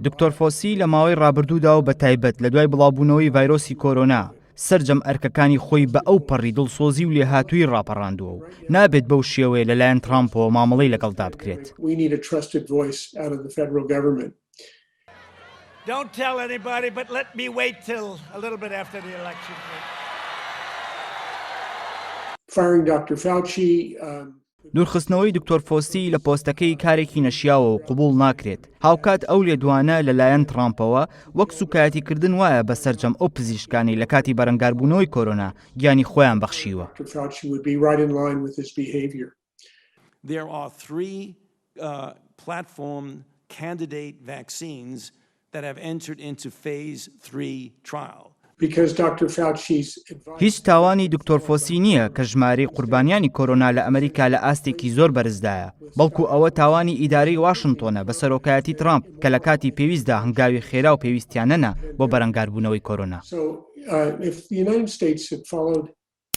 دکتۆر فۆسی لە ماوەی ڕابردوودا و بەتایبەت لە دوای بڵاوبوونەوەی ڤایرۆسی کۆرۆنا، سەرجەم ئەرکەکانی خۆی بە ئەو پەڕی دڵسۆزی و لێهاتوویی ڕاپەڕاندووە و نابێت بەو شێوەیە لەلایەن ترامپەوە مامەڵەی لەگەڵدا بکرێت. Don't tell anybody, but let me wait till a little bit after the election. Firing Dr. Fauci, دوورخستنەوەی دکتۆر فۆسی لە پۆستەکەی کارێکی نەشیاوە و قبوڵ ناکرێت، هاوکات ئەو لێدوانە لەلایەن ترامپەوە وەک سوکایەتیکردن وایە بە سەرجەم ئەو پزیشکانەی لە کاتی بەرەنگاربوونەوەی کۆرۆنا گیانی خۆیان بەخشیوە. There are 3 platform candidate vaccines that have entered into phase 3 trial. Because Doctor Fauci's advice. هیچ تاوانی دکتۆر فۆسی نییە کە ژمارەی قوربانیانی کۆرۆنا لە ئەمریکا لە ئاستێکی زۆر بەرزدایە، بەڵکو ئەوە تاوانی ئیدارەی واشنتۆنە بە سەرۆکایەتی ترامپ کە لە کاتی پێویستدا هەنگاوی خێرا و پێویستیان نەنا بۆ بەرەنگاربوونەوەی کۆرۆنا. So, if the United States had followed.